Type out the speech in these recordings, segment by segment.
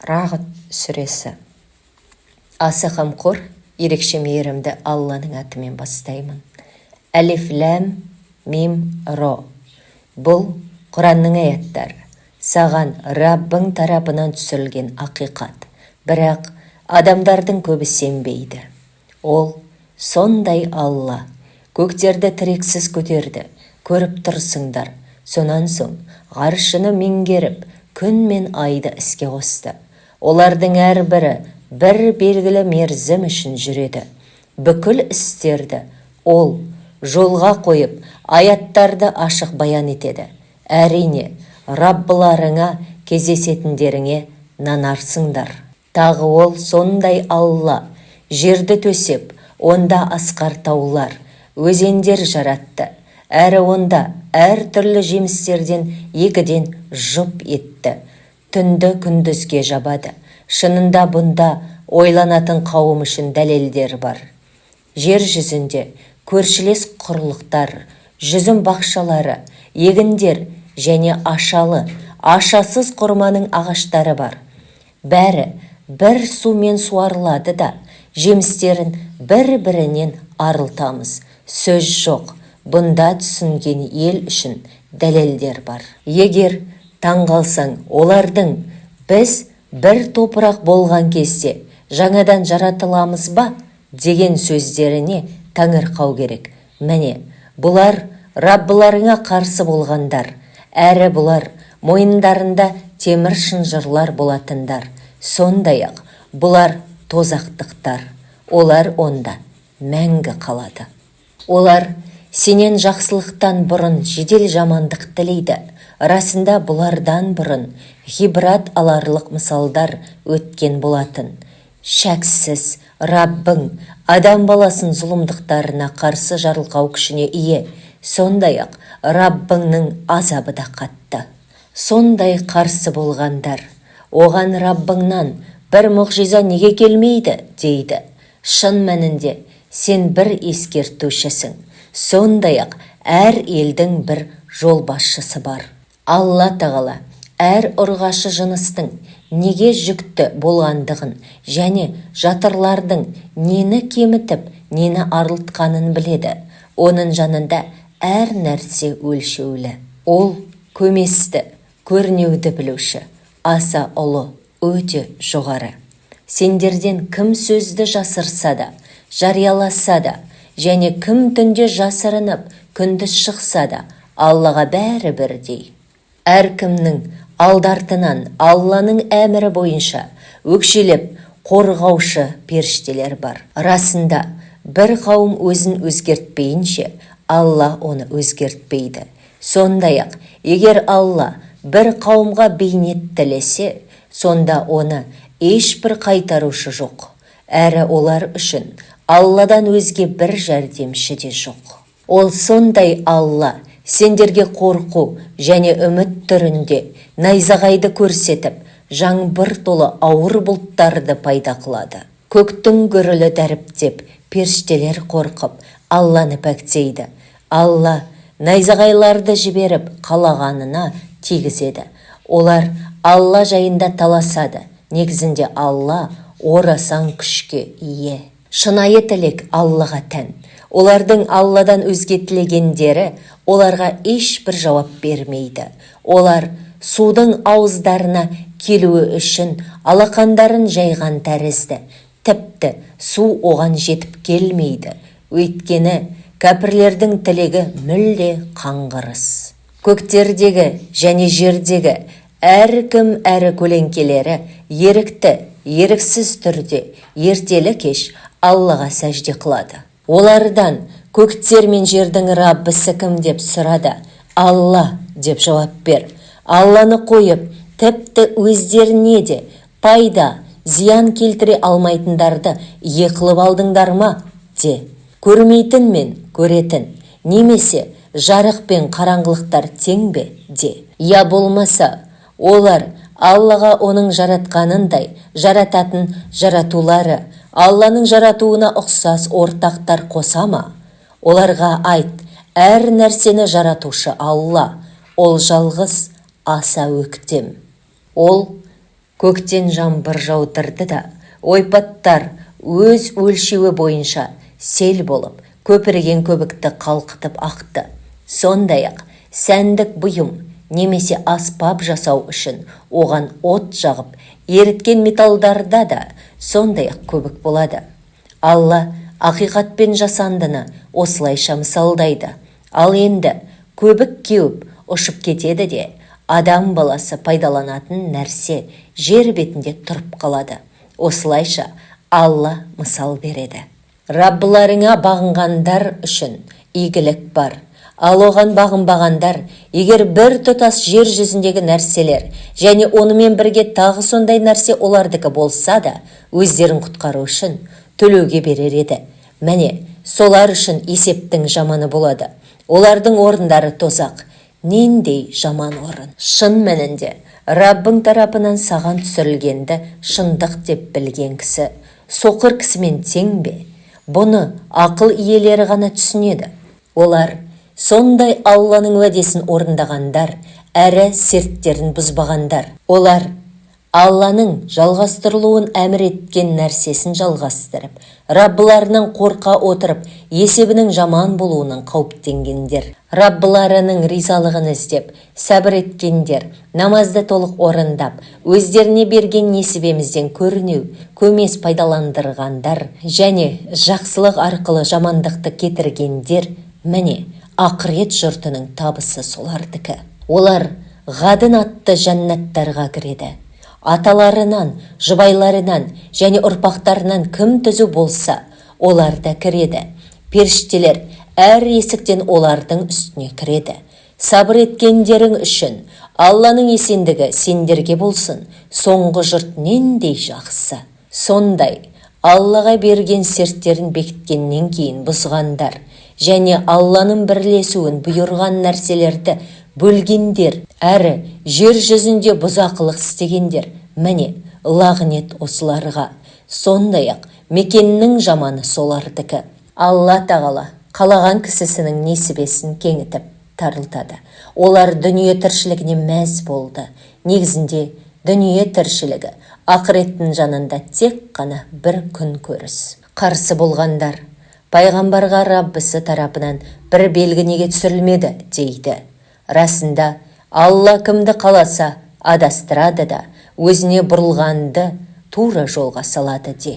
Рағд сүресі. Аса қамқор, ерекше мейірімді Алланың атымен бастаймын. Әлиф, ләм, мим, ро. Бұл Құранның аяттары. Саған Раббың тарапынан түсірілген ақиқат. Бірақ адамдардың көбі сенбейді. Ол сондай Алла. Көктерді тірексіз көтерді. Көріп тұрсыңдар. Сонан соң ғаршыны меңгеріп, күн мен айды іске қосты. Олардың әрбірі бір белгілі мерзім үшін жүреді. Бүкіл істерді ол жолға қойып, аяттарды ашық баян етеді. Әрине, Раббыларыңа кездесетіндеріңе нанарсыңдар. Тағы ол сондай Алла, жерді төсеп, онда асқар таулар, өзендер жаратты. Әрі онда әр түрлі жемістерден екіден жұп етті. Түнді күндізге жабады. Шынында бұнда ойланатын қауым үшін дәлелдер бар. Жер жүзінде көршілес құрлықтар, жүзім бақшалары, егіндер және ашалы, ашасыз құрманың ағаштары бар. Бәрі бір сумен суарылады да, жемістерін бір-бірінен арылтамыз. Сөз жоқ, бұнда түсінген ел үшін дәлелдер бар. Егер таңғалсаң, олардың біз бір топырақ болған кезде жаңадан жаратыламыз ба деген сөздеріне таңырқау керек. Міне, бұлар Раббыларыңа қарсы болғандар, әрі бұлар мойындарында темір шынжырлар болатындар. Сондай-ақ бұлар тозақтықтар, олар онда мәңгі қалады. Олар сенен жақсылықтан бұрын жедел жамандық тілейді. Расында бұлардан бұрын ғибрат аларлық мысалдар өткен болатын. Шәксіз, Раббың адам баласын зұлымдықтарына қарсы жарылқау күшіне ие. Сондай-ақ Раббыңның азабы да қатты. Сондай қарсы болғандар, оған Раббыңнан бір мұғжиза неге келмейді, дейді. Шын мәнінде сен бір ескертушісің. Сондай-ақ әр елдің бір жолбасшысы бар. Алла тағала әр ұрғашы жыныстың неге жүкті болғандығын және жатырлардың нені кемітіп, нені арылтқанын біледі. Оның жанында әр нәрсе өлшеулі. Ол көместі, көрнеуді білуші, аса ұлы, өте жоғары. Сендерден кім сөзді жасырса да, жарияласа да, және кім түнде жасырынып, күндіз шықса да, Аллаға бәрі бірдей. Әркімнің алды-артынан Алланың әмірі бойынша өкшелеп қорғаушы періштелер бар. Расында, бір қауым өзін өзгертпейінше, Алла оны өзгертпейді. Сондай-ақ, егер Алла бір қауымға бейнет тілесе, сонда оны ешбір қайтарушы жоқ. Әрі олар үшін Алладан өзге бір жәрдемші де жоқ. Ол сондай Алла, сендерге қорқу және үміт түрінде найзағайды көрсетіп, жаңбыр толы ауыр бұлттарды пайда қылады. Көктің гүрілі дәріптеп, періштелер қорқып, Алланы пәктейді. Алла найзағайларды жіберіп, қалағанына тигізеді. Олар Алла жайында таласады. Негізінде Алла орасан күшке ие. Шынайы тілек Аллаға тән. Олардың Алладан өзге тілегендері оларға ешбір жауап бермейді. Олар судың ауыздарына келуі үшін алақандарын жайған тәрізді. Тіпті су оған жетіп келмейді. Өйткені кәпірлердің тілегі мүлде қаңғырыс. Көктердегі және жердегі әркім әрі көлеңкелері ерікті, еріксіз түрде ертелі кеш Аллаға сәжде қылады. Олардан көктер мен жердің Раббысы кім деп сұрады. Алла деп жауап бер. Алланы қойып, тіпті өздеріне де пайда, зиян келтіре алмайтындарды ие қылып алдыңдар ма? Де. Көрмейтін мен көретін, немесе жарық пен қараңғылықтар тең бе? Де. Я болмаса, олар Аллаға оның жаратқанындай жарататын жаратулары, Алланың жаратуына ұқсас ортақтар қоса ма? Оларға айт, әр нәрсені жаратушы Алла, ол жалғыз, аса өктем. Ол Көктен жаңбыр жаудырды да, ойпаттар өз өлшеуі бойынша сел болып, көпірген көбікті қалқытып ақты. Сондай-ақ сәндік бұйым немесе аспап жасау үшін оған от жағып, еріткен металдарда да сондай-ақ көбік болады. Алла ақиқат пен жасандыны осылайша мысалдайды. Ал енді көбік кеуіп ұшып кетеді де, адам баласы пайдаланатын нәрсе жер бетінде тұрып қалады. Осылайша Алла мысал береді. Раббыларыңа бағынғандар үшін игілік бар. Ал оған бағынбағандар, егер бір тұтас жер жүзіндегі нәрселер және онымен бірге тағы сондай нәрсе олардікі болса да, өздерін құтқару үшін төлеуге берер еді. Міне, солар үшін есептің жаманы болады. Олардың орындары тозақ. Нендей жаман орын. Шын мәнінде, Раббың тарапынан саған түсірілгенді шындық деп білген кісі соқыр кісімен тең бе? Бұны ақыл иелері ғана түсінеді. Олар сондай Алланың уәдесін орындағандар, әрі серттерін бұзбағандар. Олар Алланың жалғастырылуын әмір еткен нәрсесін жалғастырып, Раббыларынан қорқа отырып, есебінің жаман болуынан қауіптенгендер. Раббыларының ризалығын іздеп, сәбір еткендер, намазды толық орындап, өздеріне берген несібемізден көрінеу, көмес пайдаландырғандар және жақсылық арқылы жамандықты кетіргендер, міне, ақырет жұртының табысы солардікі. Олар Ғадын атты жәннаттарға кіреді. Аталарынан, жұбайларынан және ұрпақтарынан кім түзу болса, олар да кіреді. Періштелер әр есіктен олардың үстіне кіреді. Сабыр еткендерің үшін Алланың есендігі сендерге болсын, соңғы жұрт нендей жақсы. Сондай Аллаға берген серттерін бекіткеннен кейін бұзғандар және Алланың бірлесуін бұйырған нәрселерді бөлгендер, әрі жер жүзінде бұзақылық істегендер, міне, лағнет осыларға. Сондай-ақ мекеннің жаманы солардікі. Алла тағала қалаған кісісінің несібесін кеңітіп тарылтады. Олар дүние тіршілігіне мәз болды. Негізінде дүние тіршілігі ақыреттің жанында тек қана бір күн көріс. Қарсы болғандар пайғамбарға Раббысы тарапынан бір белгі неге түсірілмеді дейді. Расында, Алла кімді қаласа адастырады да, өзіне бұрылғанды тура жолға салады де.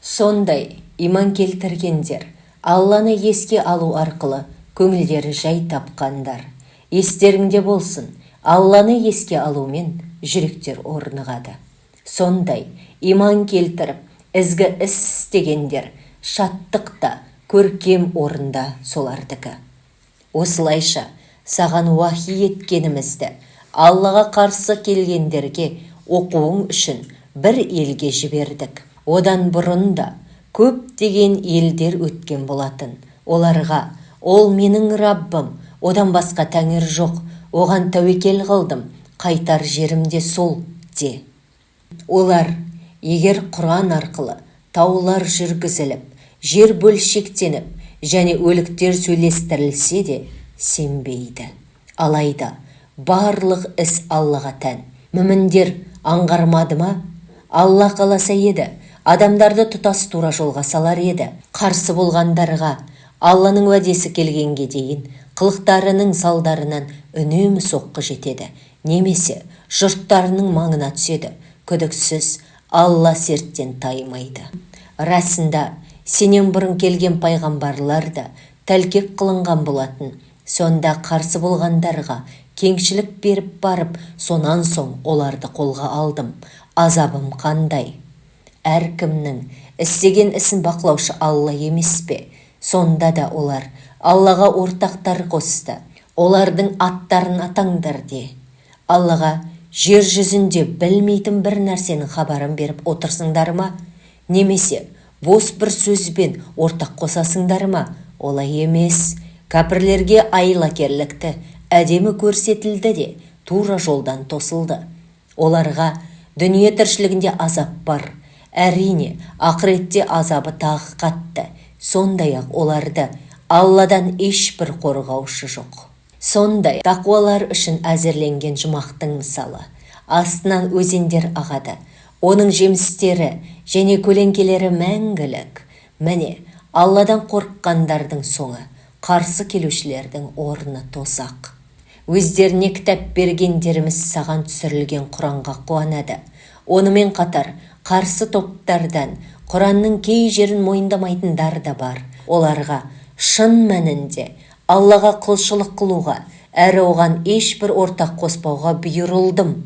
Сондай иман келтіргендер, Алланы еске алу арқылы көңілдері жай тапқандар. Естеріңде болсын, Алланы еске алумен жүректер орнығады. Сондай иман келтіріп, ізгі іс істегендер шаттық та көркем орында солардікі. Осылайша саған уахи еткенімізді Аллаға қарсы келгендерге оқуың үшін бір елге жібердік. Одан бұрын да көптеген елдер өткен болатын. Оларға: ол менің Раббым, одан басқа тәңір жоқ, оған тәуекел қылдым, қайтар жерім де сол де. Олар егер Құран арқылы таулар жүргізіліп, жер бөлшектеніп және өліктер сөйлестірілсе де сенбейді. Алайда барлық іс Аллаға тән. Мүміндер аңғармады ма? Алла қаласа еді, адамдарды тұтас тура жолға салар еді. Қарсы болғандарға Алланың уәдесі келгенге дейін қылықтарының салдарынан үнемі соққы жетеді, немесе жұрттарының маңына түседі. Күдіксіз Алла серттен таймайды. Расында, сенен бұрын келген пайғамбарлар да тәлкек қылынған болатын. Сонда қарсы болғандарға кеңшілік беріп барып, сонан соң оларды қолға алдым. Азабым қандай? Әркімнің істеген ісін бақылаушы Алла емес пе? Сонда да олар Аллаға ортақтар қосты. Олардың аттарын атаңдар де. Аллаға жер жүзінде білмейтін бір нәрсенің хабарын беріп отырсыңдар ма? Немесе бос бір сөзбен ортақ қосасыңдар ма? Олай емес. Кәпірлерге айлакерлікті әдемі көрсетілді де, тура жолдан тосылды. Оларға дүние тіршілігінде азап бар. Әрине, ақыретте азабы тағы қатты. Сондай-ақ оларды Алладан ешбір қорғаушы жоқ. Сондай тақуалар үшін әзірленген жұмақтың мысалы. Астынан өзендер ағады. Оның жемістері және көлеңкелері мәңгілік. Міне, Алладан қорыққандардың соңы, қарсы келушілердің орны тозақ. Өздеріне кітап бергендеріміз саған түсірілген Құранға қуанады. Онымен қатар қарсы топтардан Құранның кей жерін мойындамайтындар да бар. Оларға шын мәнінде Аллаға құлшылық қылуға, әрі оған ешбір ортақ қоспауға бұйырылдым.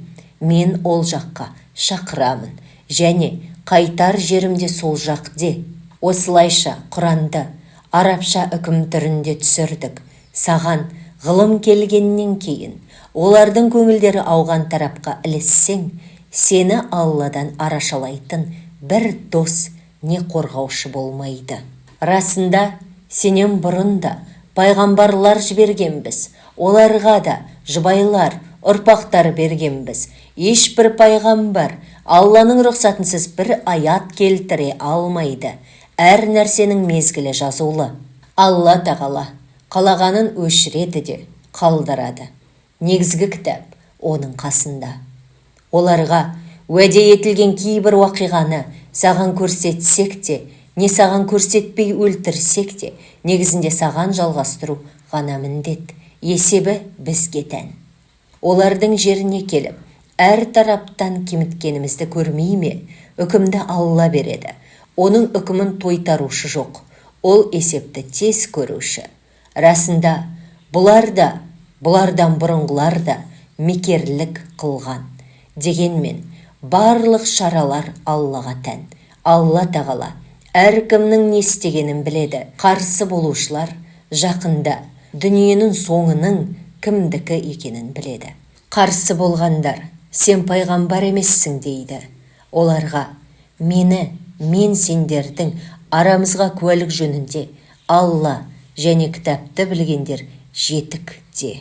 Мен ол жаққа шақырамын және қайтар жерімде сол жақ де. Осылайша Құранды арабша үкім түрінде түсірдік. Саған ғылым келгеннен кейін олардың көңілдері ауған тарапқа ілессең, сені Алладан арашалайтын бір дос не қорғаушы болмайды. Расында, сенен бұрын да пайғамбарлар жібергенбіз, оларға да жұбайлар, ұрпақтар бергенбіз. Ешбір пайғамбар Алланың рұқсатынсыз бір аят келтіре алмайды. Әр нәрсенің мезгілі жазулы. Алла тағала қалағанын өшіреді де қалдырады. Негізгі кітап оның қасында. Оларға уәде етілген кейбір уақиғаны саған көрсетсек те, не саған көрсетпей өлтірсек те, негізінде саған жалғастыру ғана міндет. Есебі бізге тән. Олардың жеріне келіп, әр тараптан кеміткенімізді көрмей ме? Үкімді Алла береді. Оның үкімін тойтарушы жоқ. Ол есепті тез көруші. Расында, бұлар да, бұлардан бұрынғылар да мекерлік қылған. Дегенмен, барлық шаралар Аллаға тән. Алла тағала әркімнің не істегенін біледі. Қарсы болушылар жақында дүниенің соңының кімдікі екенін біледі. Қарсы болғандар, сен пайғамбар емессің дейді. Оларға, мені, мен сендердің арамызға куәлік жөнінде Алла және кітапты білгендер жетік де.